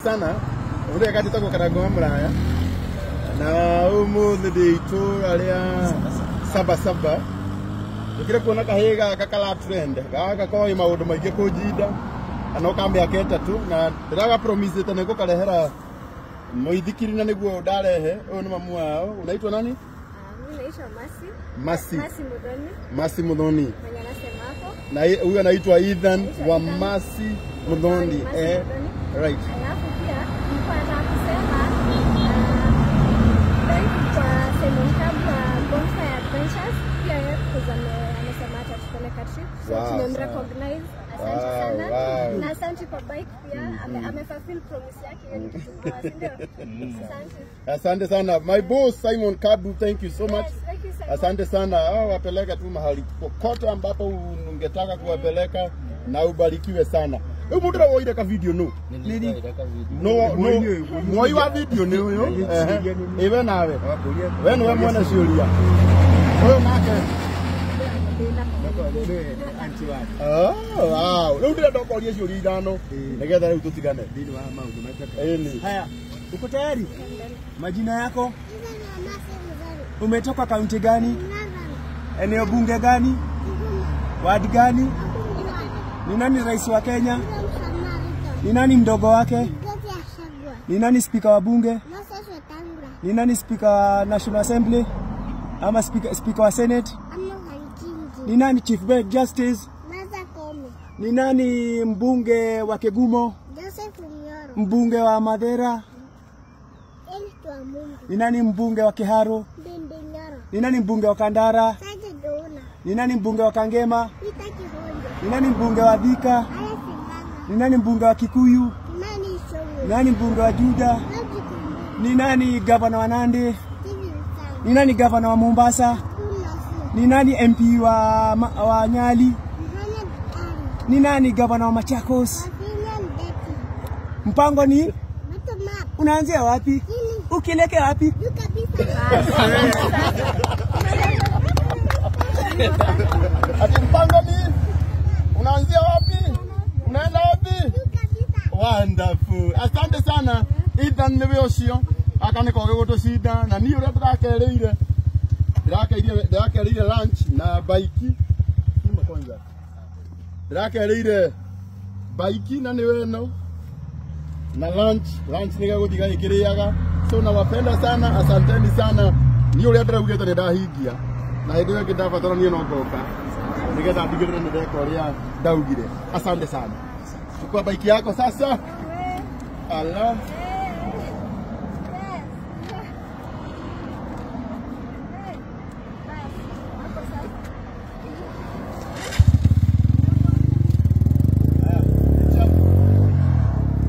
sana. Ũrĩa gatĩtagwo Karango wa Mũraya. Na ũmũthĩ ndĩ itũra rĩa Saba Saba. Ndũkire kuona kahĩĩ gaka kara trend. Gaka koĩ maũndũ maingĩ kũnjinda. Na no ka mĩaka 3 na ndĩraga promise nĩ ngũkarehera mũithikiri na nĩguo ndarehe. Ũyũ nĩ mamu wao. Unaitwa nani? Mimi naitwa Masi. Masi. Masi Muthoni. Masi Muthoni. Mwenye anasema hapo. Na huyu anaitwa Ethan wa Masi Muthoni. Right. Alafu pia nilikuwa nataka kusema thank you kwa Simon Kabu wa Bonfire Adventures. Pia yeye amesema atatupeleka trip. So tumemrecognize. Asante sana. Wow. Na asante kwa bike pia. Amefulfill promise yake hiyo ni kitu poa, si ndio? Asante. Asante sana. My boss Simon Kabu, thank you so much. Yes, thank you Simon. Asante sana. Wapeleka tu mahali kokote ambapo ungetaka kuwapeleka na ubarikiwe sana. Rĩu mũndũ ũrĩa woire ka video no. No no. Mwoi wa video nĩ ũyũ. Ĩ we nawe. We nĩwe mwene ciũria. Ũyũ nake. Oh, wow. Rĩu ndĩrenda ũkorie ciũria 5 nĩgetha rĩu tũtigane. Ĩni. Haya, uko tayari? Majina yako? Umetoka kaunti gani? Eneo bunge gani? Ward gani? Ni nani rais wa Kenya? Ni nani mdogo wake? Ni nani speaker wa bunge? Ni nani speaker wa National Assembly? Ama speaker wa Senate? Ni nani Chief Justice? Ni nani mbunge wa Kegumo? Mbunge wa Madera? Ni nani mbunge wa Kiharu? Ni nani mbunge wa Kandara? Ni nani mbunge wa Kangema? Ni nani mbunge wa Thika? Ni nani mbunge wa Kikuyu? Ni nani mbunge wa Juja? Ni nani gavana wa Nandi? Ni nani gavana wa Mombasa? Ni nani MP wa Nyali? Ni nani gavana wa Machakos? Mpango ni? Unaanzia wapi? Ukielekea wapi? Ati mpango ni? Unaanzia wapi? Unaenda wapi? Wonderful. Asante sana. Ethan niwe ucio. Aka niko gĩgũtũcinda na niĩ ũrĩa ndĩrakereire. Ndĩrakereire lunch na baiki. Ima kwanza. Ndĩrakereire baiki na nĩwe ĩno. Na lunch nĩ gĩgũthiĩ gĩkĩrĩaga. So nawapenda sana, asanteni sana. Niĩ ũrĩa ndĩraugĩte nĩ ndahingia. Na hĩndĩ ĩyo ĩngĩ ndabatara niĩ no ngoka. Nĩgetha ndigĩrĩre nĩ ndeka ũrĩa ndaugire. Asante sana. Chukua baiki yako sasa. Ala.